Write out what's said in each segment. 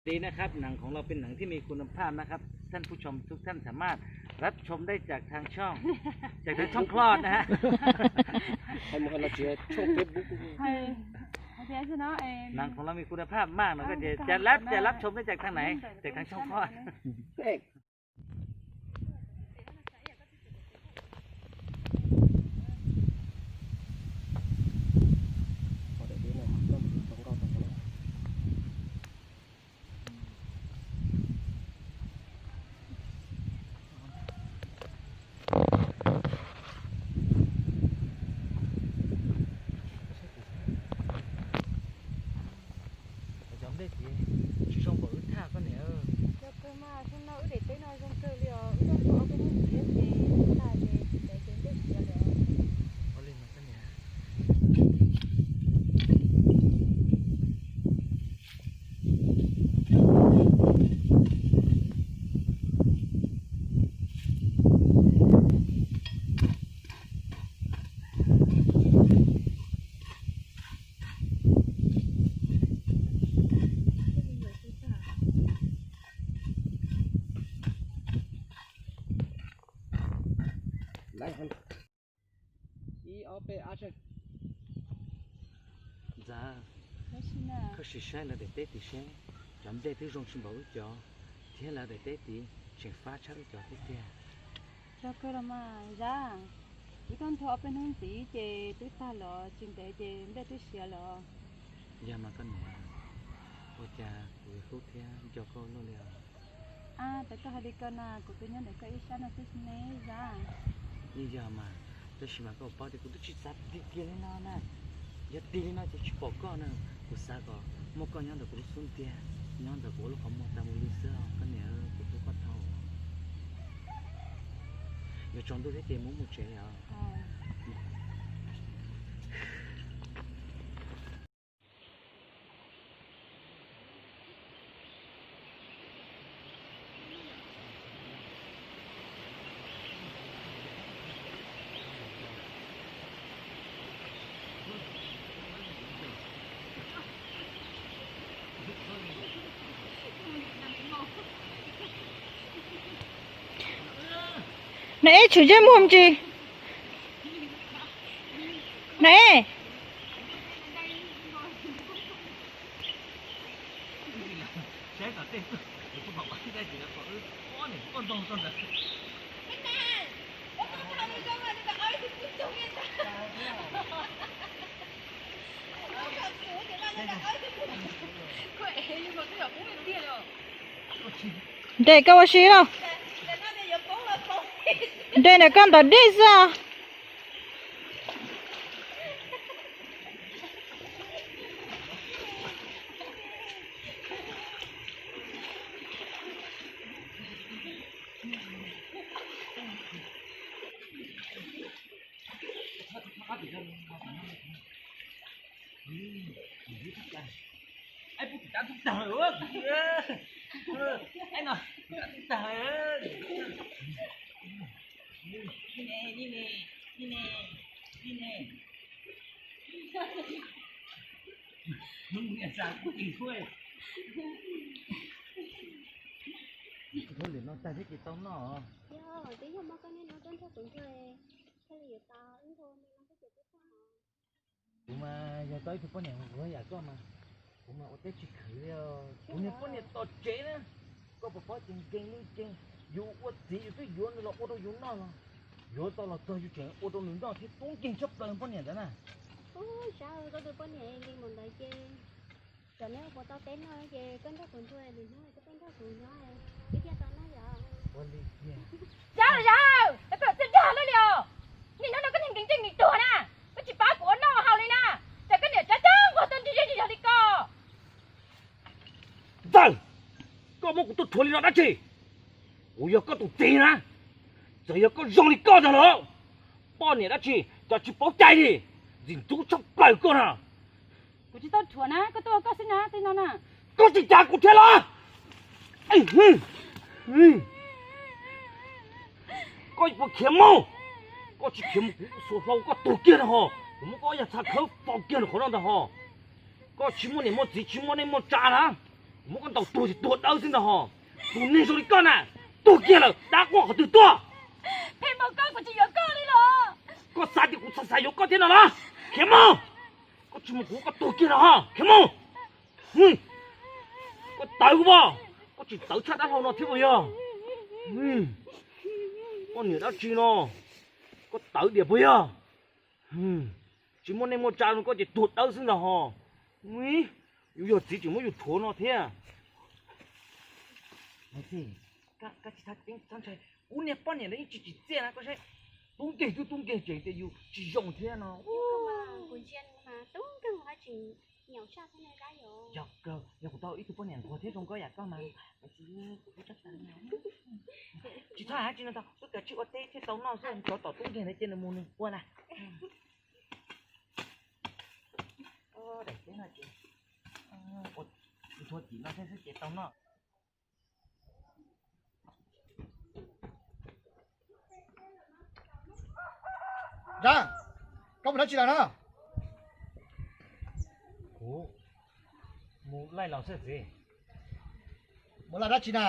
ดีนะครับ หนังของเราเป็นหนังที่มีคุณภาพนะครับ ท่านผู้ชมทุกท่านสามารถรับชมได้จากทางช่อง จากทางช่องคลอดนะฮะ หนังของเรามีคุณภาพมากนะ ก็จะจะรับจะรับชมได้จากทางไหน จากทางช่องคลอด Cov nplej tid tsis zoo npaum wb tham koj niam. Yog kawg mas, zoo no wb daim teb no zoo kawg li os, wb tuaj tau ob peb hnub ntxiv thiab ces tag ces tsis ntev ces nplej siav lawm. Ua li mas koj niam. Ntxawm, koj sim saib lawv daim teb tim seb, cov nplej twb zoo tsis npaum wb cov, thiab lawv daim teb tid tseem fab tshaj wb cov thiab tiag. Yog kawg los mas Zab, wb tuaj nthua ob peb hnub ntxiv ces twb tag los tsis ntev ces nplej twb siav lawm. Yog mas koj niam, ua cas kuv hlub thiab nco koj luaj li os. Ab, txawm koj hais li ko na, kuv twb nyob ntawm koj ib sab no xwb ne Zab. Yeej yog mas, tab sis mas koj paub tias kuv twb tsis xav tig kiag li no na. Yog tig li no ces tsis pom koj na. Kuv xav kom muaj koj nyob ntawm kuv lub xub ntiag, nyob ntawm kuv ua lub qhov muag tas mus li xwb os koj niam, kuv hlub koj dhau. Yuav tsaus ntuj thiab ces mus mus tsev os. Neb tshwm ntsej muag ntsis. Neb. Nres koj ua si lauj. Nres ntawm koj ntawm dej xwb os. Hnub lwm no tag thiab ces tau noj. Yog, twb yog muaj koj niaj hnub tuaj nrog kuv nrog, thiaj li yuav tau ib ntu me no thiab ces twb tag. Kuv mas yog tau ib tug poj niam nquag yam koj mas, kuv mas ua teb tsis khwv li. Kuv niag poj niam tom tsev na, koj puas paub ces nkees li nkees, yus ua txiv yus twb yuav nws los ua rau yus noj los, yuav tau los txog yus tseem ua rau nws noj thiab tub nkeeg tshaj plaws poj niam ntawd na. Ub, Zab, koj tus poj niam nkees npaum ntawd ces, cov neb ua puas tau teb noj ces koj nrog kuv nrog, lwm hnub koj tuaj nrog kuv nyob, wb thiaj tau noj yom. Ua li tiag. Zab, Zab, koj txawj dag lawm li os. Nim no no koj niag nkees nkeeg nkees tuag na, koj tsis pab kuv ua noj haus li na, ces koj niam cab cab nquag tuaj nrog yog li ko. Ntxawm, koj muab kuv tuaj rhuav li no dab tsi? Kuv yog koj tus txiv na, txawm yog koj zoo li koj ntag los, poj niam dab tsi cov tsis paub cai li, ntxim ntxub tshaj plaws koj na. Kuv tsis tau rhuav na, koj tuaj koj xwb na, tej no na. Koj tsis cav kuv thiab los? Koj puas khiav mus? Koj tsis khiav mus kuv xuas hlau koj tuag kiag ntag ho. Kuv muab koj yag txha khawb faus kiag nram qhov no ntag ho. Koj tsis muaj niam muaj txiv, tsis muaj neej muaj tsa na. Muab koj ntaus tuag ces tuag dawb xwb ntag hos. Tus neeg zoo li koj na, tuag kiag lawm, dab quaj qhov twg tuaj? Phem npaum koj kuv tsis yuav koj li los. Koj xav tias kuv txhaj xav yuav koj thiab no los? Khiav mus. Koj tsis mus kuv muab koj tuag kiag no hos, khiav mus. Koj tawv kuv pom, koj tsis tawv tshaj dab hlau no thiab puas yog? Koj niam dab tsi no, koj tawv diam puas yog? Tsis muaj neej muaj tsa no koj ces tuag dawb xwb ntag hos. Yus yog txiv tseem muab yus rhuav no thiab. Koj tsis txhob ntshai, kuv niag poj niam ntawd yeej tsis tsim txiaj na, koj saib, tub nkeeg twb tub nkeeg tseem tias yus tsis zoo thiab no. Yog kuv tau ib tug poj niam nquag thiab zoo nkauj yam koj mas, tsis txhob hais dab tsi no tau, wb kav tsij ua teb thiaj tau noj xwb, tsov tom tub nkeeg ntawd cia nws mus nws ua na. Daim teb no ces, ua tua tim no thiab xwb ces tau noj. Zab, koj mus dab tsi lawm no? Kuv mus laij los xwb txiv. Mus laij dab tsi na?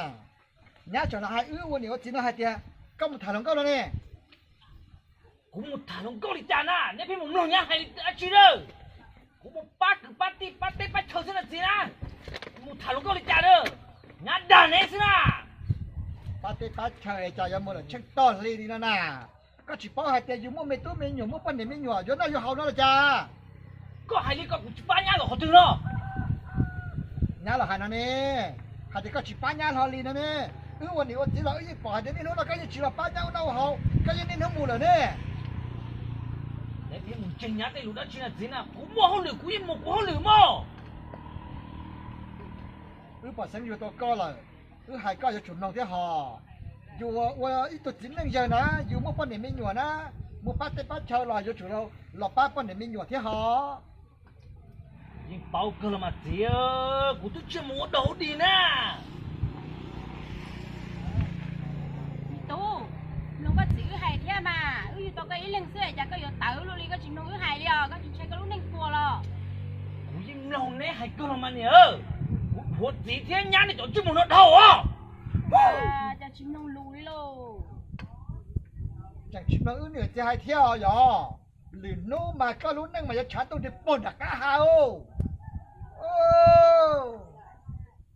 Nyab tsam no hais wb ua niam ua txiv no hais tias koj mus tham hluas nkauj no ne. Kuv mus tham hluas nkauj li cas na, neb pheej mus mloog nyab hais dab tsi lawm. Kuv mus pab kwv pab tij pab teb pab chaw xwb na txiv na. Kuv mus tham hluas nkauj li cas na, nyab dag neb xwb na. Pab teb pab chaw es cas yuav mus lawm tsheej tog hli li no na. Koj tsis paub hais tias yus muaj me tub me nyuam muaj poj niam me nyuam yuav noj yuav haus no los cas? Koj hais li ko kuv tsis pab nyab los qhov twg no? Nyab los hais no ne, hais tias koj tsis pab nyab hlo li no ne. Wb ua niam ua txiv los wb yeej pom hais tias niaj hnub no koj yeej tsis los pab nyab ua noj ua haus, koj yeej niaj hnub mus lawm ne. Neb pheej mus ntseeg nyab tej lus dab tsi na txiv na, kuv muaj hauj lwm kuv yeej mus kuv hauj lwm mog. Wb pom xeeb yuav tau koj lawm, wb hais koj yuav tsum mloog thiab hos. Yus ua ib tug txiv neej yawg na, yus muaj poj niam me nyuam na, mus pab teb pab chaw los yuav tsum los pab poj niam me nyuam thiab hos. Yeej paub kawg los mas txiv, kuv twb tsis mus ua dog ua dig na. Me tub, mloog koj txiv wb hais thiab mas, wb yug tau koj ib leeg xwb cas koj yuav tawv luaj li, koj tsis mloog wb hais li os, koj tsis ntshai koj lub neej puas los? Kuv yeej mloog neb hais kawg los mas niam, kuv dhuav txiv thiab nyab nej cov ntsej muag no dhau os. Cas tsis mloog lus li lauj? Tseem tsis mloog wb niam txiv hais thiab os yog? Lwm hnub mas koj lub neej mas yuav tshav ntuj nti puag nram qab ha.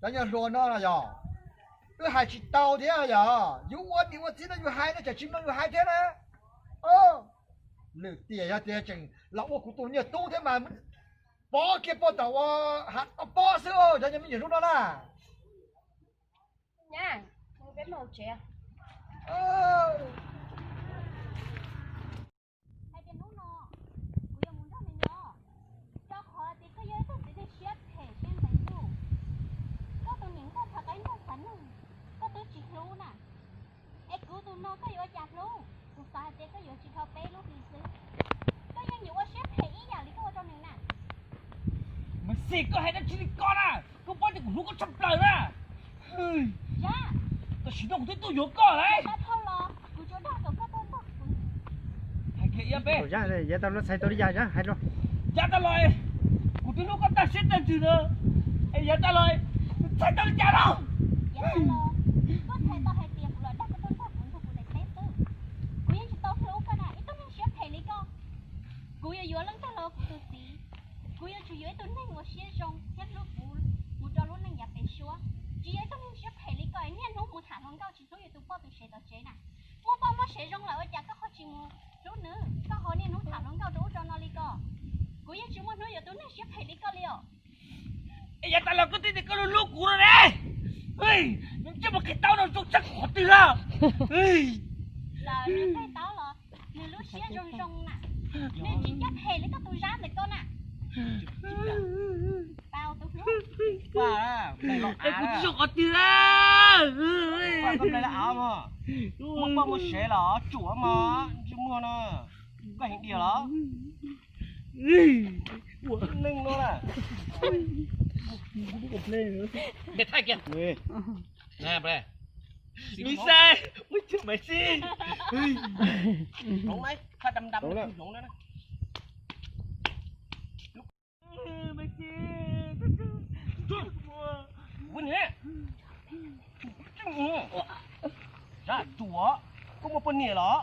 Cov nyuag hluas no yog, wb hais tsis tau thiab yog? Yus ua niam ua txiv no yus hais no tseem tsis mloog yus hais thiab na. Lwm tiam yog tias tseem los ua kuv tus niag tub thiab mas pov kiag puag tom ua hav pob xwb, cov nyuag me nyuam hnub no na. Nyab, peb mus tsev. Hais tias hnub no kuv yuav mus nrog nws nyob, rau qhov tias koj yog ib tug txiv neej siab phem siab ntev ntuj. Koj tus niam nkauj qhov qaib ntuj qhov neeg koj twb tsis hlub na, es kuv tus no koj yuav ua cas hlub? Kuv xav hais tias koj yuav tsis dhau peb lub hli xwb. Koj yeej yuav ua siab phem ib yam li koj ua rau nws na. Mas xij koj hais dab tsi li ko na, koj paub tias kuv hlub koj tshaj plaws na. Tam sim no kuv twb tuaj yuav koj lawm. Hais kiag ib peb. Yav tas los txhais tau li yam, hais rau. Yav tas los kuv twb hlub koj tag siab tag ntsws na, es yav tas los txhais tau li cas los? Yav tas los koj txhais tau hais tias kuv los dag koj tuaj nrog kuv nrog kuv daim teb xwb. Kuv yeej tsis tau hlub koj na, ib tug neeg siab phem li koj. Kuv yuav yuav leej twg los kuv tus txiv? Kuv yuav tsum yuav ib tug neeg uas siab zoo thiab hlub kuv mus rau lub neej yav pem suab, tsis yog ib tug neeg siab phem li koj niaj hnub mus tham hluas nkauj tsis hlub yus tus poj tus sev tom tsev na. Muaj poj muaj sev zoo lawm ua cas koj ho tsis mus hlub nws, koj ho niaj hnub tham hluas nkauj rau ub rau no li ko? Kuv yeej tsis muaj hnub yuav tus neeg siab phem li koj li os. Es yav tas los koj twb tias koj hlub hlub kuv no ne. Nws ntsej muag qhia tau no zoo tshaj qhov twg na. Lawv nws qhia tau los nws lub siab zoo zoo na, nws tsis ncaj phem li koj tus Zab ntawm koj na. Pau tus hlub. Es kuv tsis zoo qhov twg na. Muaj poj muaj sev los tsuam mas ntsej muag no, koj heev diam los? Neeg no na. Mày sai, ui chua mày si. Hloov na, tha đâm đâm Đúng nó rồi. Hloov đó. Mày si, mày si. Poj niam, tsis muaj, koj muaj poj niam los?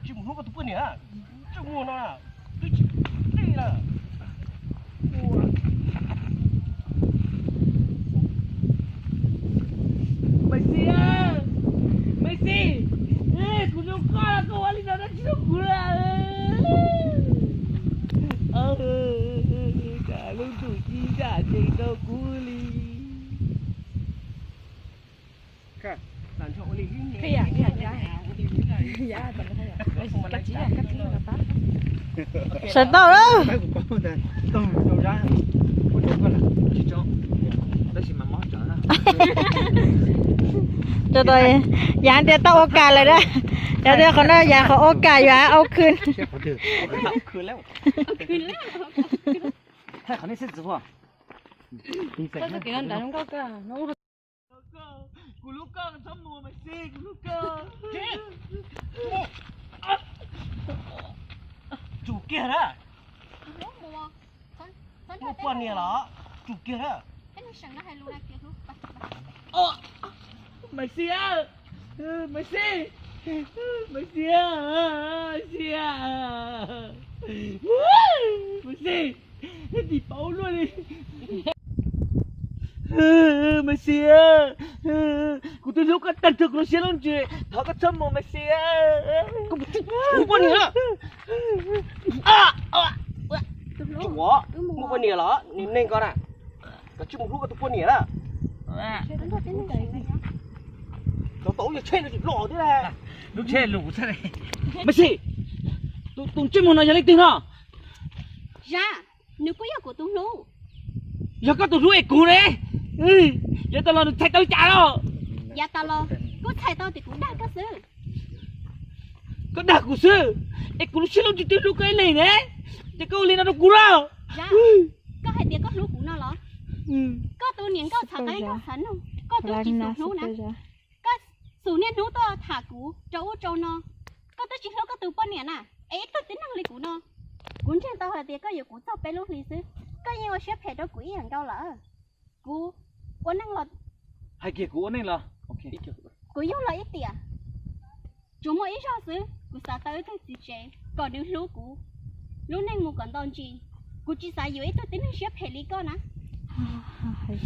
Tsis mus hlub koj tus poj niam, tsis muaj no, twb tsis tij na. Maiv Xis, Maiv Xis, kuv hlub koj los koj ua li no dab tsi rau kuv lawm? Tsam lub ntuj ci zam tsees rau kuv li. Sawv tau lawm. Yav tias tau ua kas lawm na. Yav tias qhov no yav qhov ua kas yuav au khw. Kuv hlub koj txhob mus Maiv Xis, kuv hlub koj. Tsum kiag na. Muaj poj niam los tsum kiag na. Maiv Xis, Maiv Xis, Maiv Xis, Maiv Xis, Maiv Xis, tim paub luaj li. Maiv Xis, kuv twb hlub koj tag nrho kuv lub siab lub ntsws, thov koj txhob mus Maiv Xis. Kuv poj niam, muaj poj niam los niag neeg ko na, koj tsis mus hlub koj tus poj niam na. Cov tau yog tsheb no tsis loj thiab. Maiv Xis, tus ntsej muag no yog leej twg no? Zab, nws kuj yog kuv tus hlub. Yog koj tus hlub es kuv ne, yav tas los nws txhais tau li cas los? Yav tas los kuj txhais tau tias kuv dag koj xwb. Koj dag kuv xwb, es kuv lub siab lub ntsws twb hlub koj ib leeg ne, ces koj ua li no rau kuv los? Zab, koj hais tias koj hlub kuv no los? Koj tus niam nkauj txhav qab nkauj txhav noog, koj twb tsis xum hnub na. Koj xum niaj hnub tuaj tham kuv rau ub rau no. Koj twb tsis hlub koj tus poj niam na, es ib tug tib neeg li kuv no. Kuv ntseeg tau hais tias koj yuav kuv txog peb lub hli xwb, koj yeej ua siab phem rau kuv ib yam nkaus lawm. Kuv ua neej los, hais kiag kuv ua neej los, kuv yug los ib tiam, tsuas muaj ib zaug xwb kuv xav tau ib tug txiv tsev kom nws hlub kuv lub neej mus kom nto ntsis. Kuv tsis xav yuav ib tug tib neeg siab phem li koj na. Xis,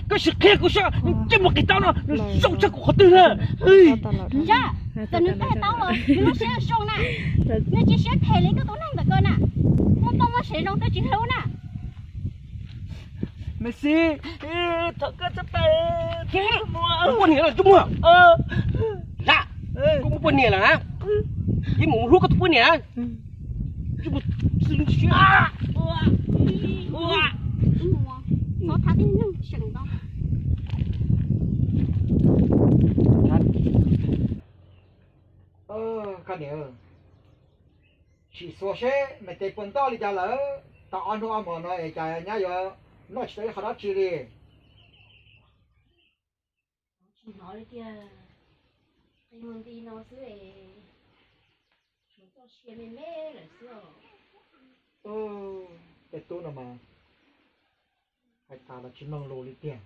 koj sim qhia kuv saib ntsej muag qis taub no nws zoo tshaj kuv qhov twg na. Zab, txawm nws qis taub los nws lub siab zoo na, nws tsis siab phem li koj tus neeg ntawm koj na. Muaj poj muaj sev zoo twb tsis hlub na. Maiv Xis, thov koj txhob pab kuv mus. Muaj poj niam lawm, tub muag. Zab, koj muaj poj niam lawm na, yeej mus hlub koj tus poj niam. Koj niam, sim xyuas seb me tes puas ntoj li cas lawm. Tau ob hnub ob hmo no es cas nyab yuav noj tsis tau ib qho dab tsi li. Tsis hnov li tiag, qi mus nti no xwb es, tshuav txoj sia me me lawm xwb os. Tej tub no mas hais tas los tsis mloog lus li tiag.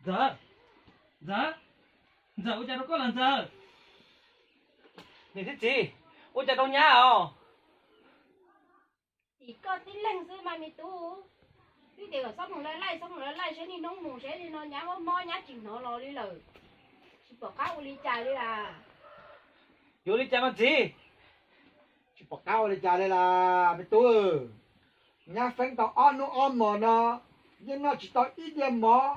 Ntxawm, Ntxawm, Ntxawm, ua cas rau koj lawm Ntxawm? Niam thiab txiv, ua cas rau nyab os? Tim koj tib leeg xwb mas me tub. Twb tias kom txhob mus laij laij, txhob mus laij laij, seb niaj hnub mus seb li no nyab mob mob nyab tsis hnov los li lawm. Tsis pom qab ua li cas li las. Yuav li cas mas txiv? Tsis pom qab ua li cas li las me tub. Nyab feeb tau ob hnub ob hmos no yeej noj tsis tau ib diav mov,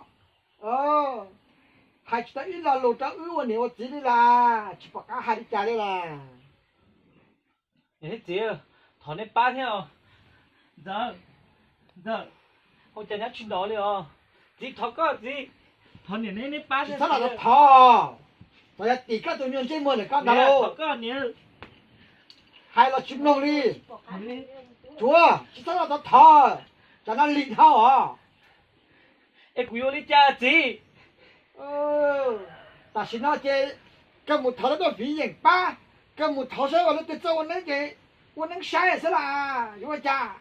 hais tsis tau ib lo lus rau wb ua niam ua txiv li las, tsis pom qab hais li cas li las. Niam thiab txiv, thov neb pab thiab os. Ntxawm, Ntxawm, ua cas nyab tsis hnov li os? Txiv, thov koj txiv, thov niam neb neb pab thiab. Txhob los thov, txawm yog tim koj tus nyuag ntsej muag ntawm koj ntag lauj. Hais los tsis mloog li. Tsuav tsis txhob los thov, tsam no lim dhau os. Es kuv yuav li cas txiv? Tam sim no ces koj mus thov rau koj viv yeem pab, Koj mus thov saib ua leej twg txawj ua neeb ces ua neeb saib xwb las, yuav ua cas?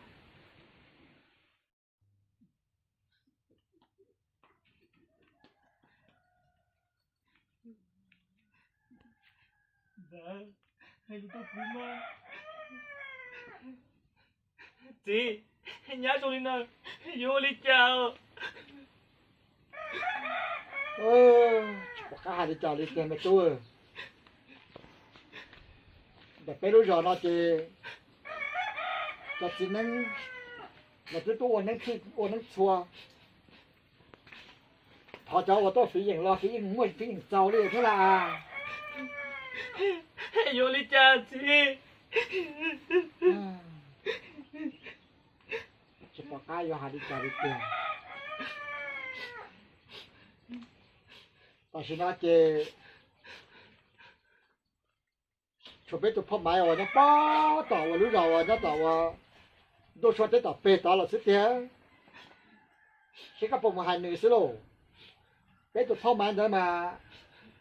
Txiv, nyab zoo li no, yuav ua li cas? Tsis pom qab hais li cas li tiag me tub. Ntawm peb lub zos no ces cov txiv neeb los twb tuaj ua neeb txhij ua neeb txhua, thov cov uas tuaj fiv yeem los fiv yeej muaj fiv yeem txaus li thiab las. Yuav li cas txiv? Tsis pom qab yuav hais li cas li tiag. Tam sim no ces tshuav peb tus phauj Maiv uas nyob pob tom uas lub zos uas nyob tom uas ntuj sua teb tom peg tod los xwb tiag. Seb koj puas mus hais nws xwb lauj. Peb tus phauj Maiv ntawd mas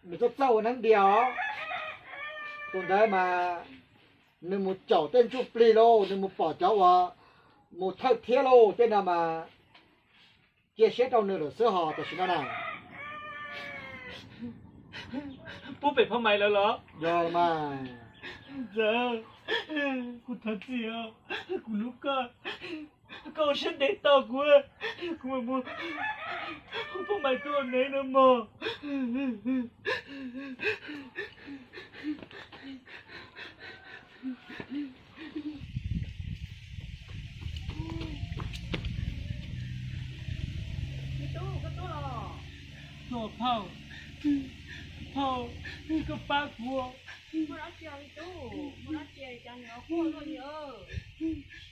nws txawj txawj ua neeb dias os. Tus ntawd mas nws mus caum tej ntsuj plig lauj, nws mus pom cov uas mus thawj thiab lauj, tej no mas cia siab rau nws lawm xwb hos tam sim no na. Pub pem phauj Maiv lawv los? Yog mas. Ntxawm, kuv thov txim os, kuv hlub koj, koj ua siab ntev tos kuv, kuv mam mus hu phauj Maiv tuaj neeb no mog. Tuaj phauj, phauj, koj pab kuv.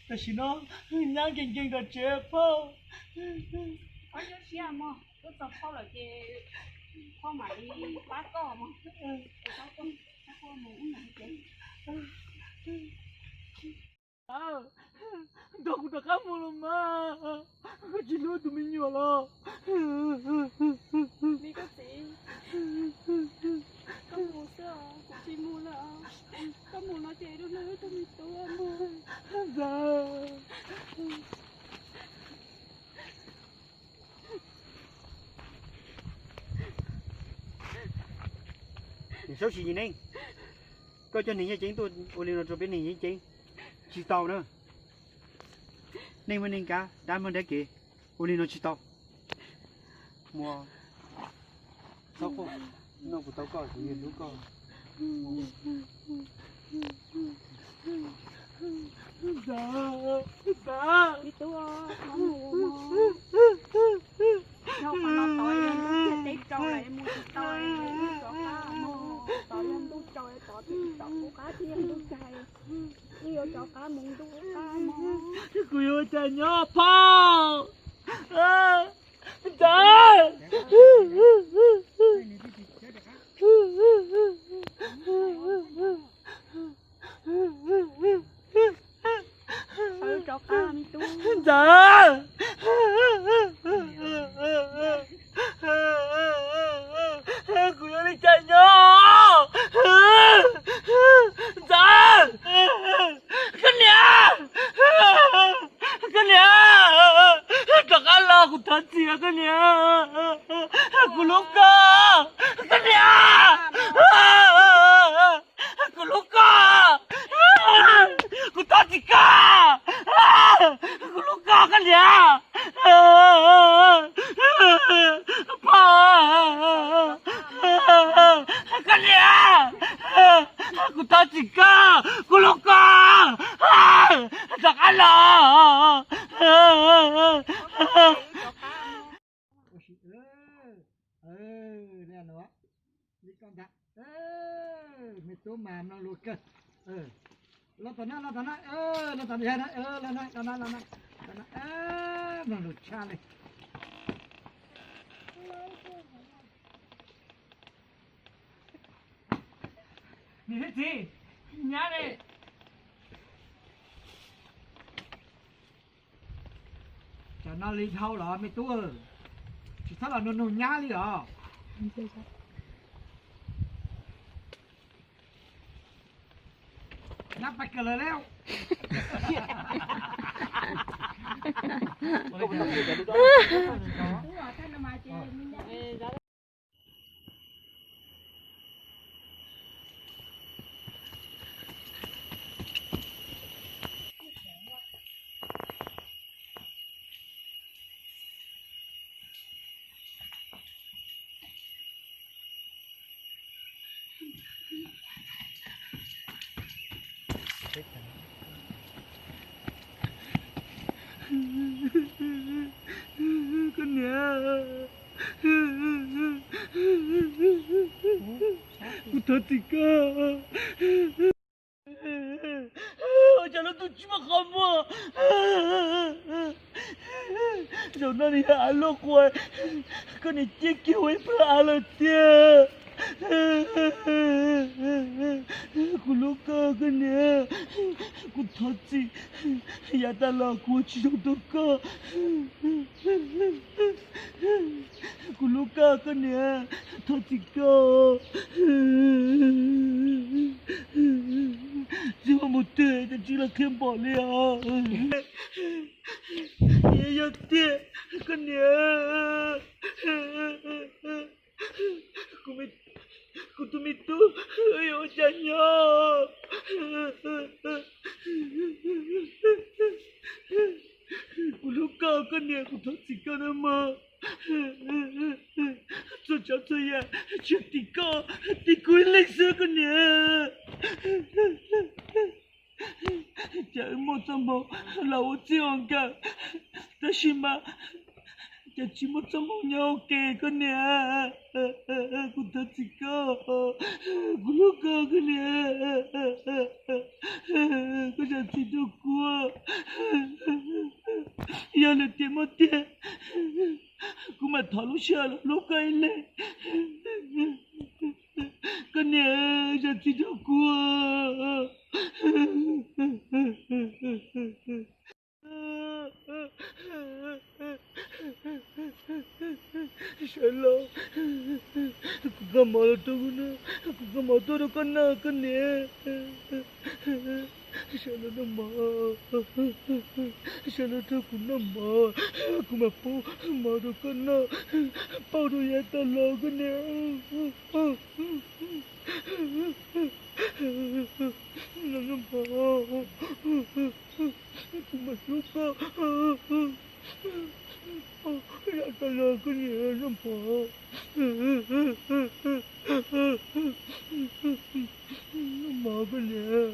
Tam sim no nyab nkees nkees tom tsev phauj. Txog phauj lawm ces phauj mam li pab koj mog. Nrog kuv rov qab mus los mas, koj tsis hlub tus me nyuam los? Me koj txiv, koj mus xwb os, kuv tsis mus lawm. Koj mus no ces dua wb tug me tub mus. Ntxawm. Niam Saub Sis Yis Neej, koj coj neeg yeej ceeb tuaj ua li no rau peb neeg yeej ceeb, tsis tau na. Neeg muaj neeg kav, dab muaj dab kev, ua li no tsis tau. Muaj txhob quaj, noj kuv tau koj, kuv yeej hlub koj. Ntxawm, ntxawm. Ib tug, no mus, yog qhov no tod yog ntuj teb rau lawm mus tsis tau, rov qab mus, tod yog ntuj tsaus tod tsis tau, kuv qab thiab ntuj tsaus, wb yuav rov qab mus ntuj qab mus. Kuv yuav ua cas nyob phauj? Ntxawm. Ntxawm, kuv yuav li cas nyob? Ntxawm, koj niam, koj niam, rov qab los, kuv thov txim koj niam, kuv hlub koj, koj niam, kuv hlub koj, kuv thov txim koj, kuv hlub koj, koj niam. Phauj, koj niam, kuv thov txim koj, kuv hlub koj, rov qab los. Li koj ntag, me tub mas mloog lus kawg. Los tom na, los tom na, los tom na, los na, los na, los na, mloog lus tshaj li. Niam thiab txiv, nyab ne? Cov no li dhau los me tub, tsis txhob los nug nug nyab li os. Koj niam, kuv thov txim koj. Ua cas lub ntuj tsis muaj qhov muag. Zaum no nws yog av luaj quas, koj niam ciaj kiag ua ib pluag av lawm tiag. Kuv hlub koj koj niam, kuv thov txim, yav tas los kuv ua tsis zoo rau koj. Kuv hlub koj koj niam, thov txim koj. Tsis muaj mus twg ces tsis los qhia npaum li os. Yog tiag koj niam, kuv tus me tub yuav ua cas nyob. Kuv hlub koj koj niam, kuv thov txim koj nawb mog. Txhua tsav txhua yam tsis tim koj, tim kuv ib leeg xwb koj niam. Ces wb muaj txoj hmoo los ua txij ua nkawm, tab sis mas ces tsis muaj txoj hmoo nyob ua ke koj niam. Kuv thov txim koj, kuv hlub koj koj niam. Koj zam txim rau kuv. Yog lwm tiam muaj tiag, kuv mam thov lub sij hawm los hlub koj ib leeg. Koj niam, zam txim rau kuv. Sawv los, kuv kho mov los rau kuv noj, kuv kho mov tuaj rau koj noj koj niam. Sawv los noj mov, sawv los rau kuv noj mov, kuv mam pub mov rau koj noj, pauj rau yav tas los koj niam. Los noj mov, kuv mam hlub koj yav tas los koj niam, noj mov. Noj mov koj niam,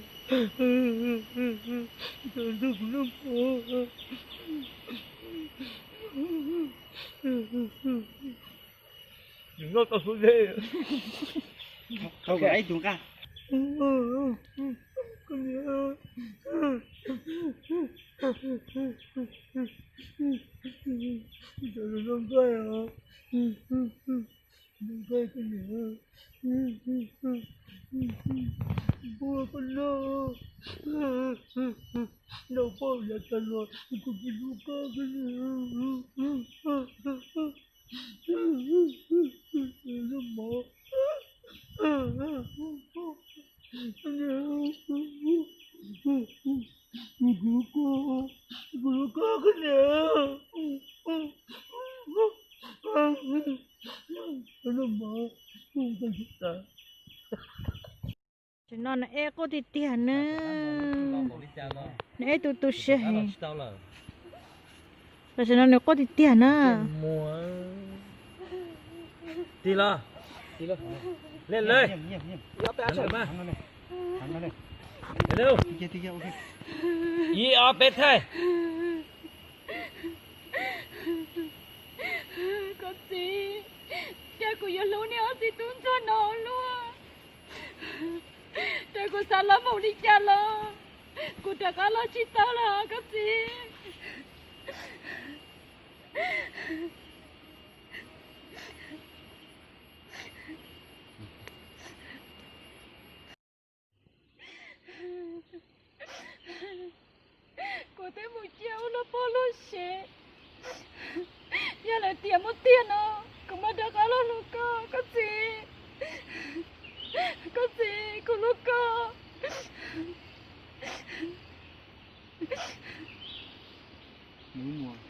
nrog kuv noj mov. Noj tau suav dej. Koj niam, noj nqaij os, noj nqaij koj niam, npua koj noj, noj pauj yav tas los kuv tsis hlub koj koj niam. Noj mov, kuv hlub koj, kuv hlub koj koj niam. Noj mov. Tam sim no nws eb quaj tiag tiag na. Nws eb tu tu siab heev. Tam sim no nws quaj tiag tiag na. Tig los. Ib ob peb thaij. Koj txiv, cas kuv yuav hlub niag ob txiv tub ntsuag no luaj. Ces kuv xav los mus li cas los kuv rov qab los tsis tau los koj txiv. Kuv twb mus cia ua luag pog luag sev, yog lawv tiam muaj tiag no kuv mam rov qab los hlub koj koj txiv. Koj txiv, kuv hlub koj. Nws muag.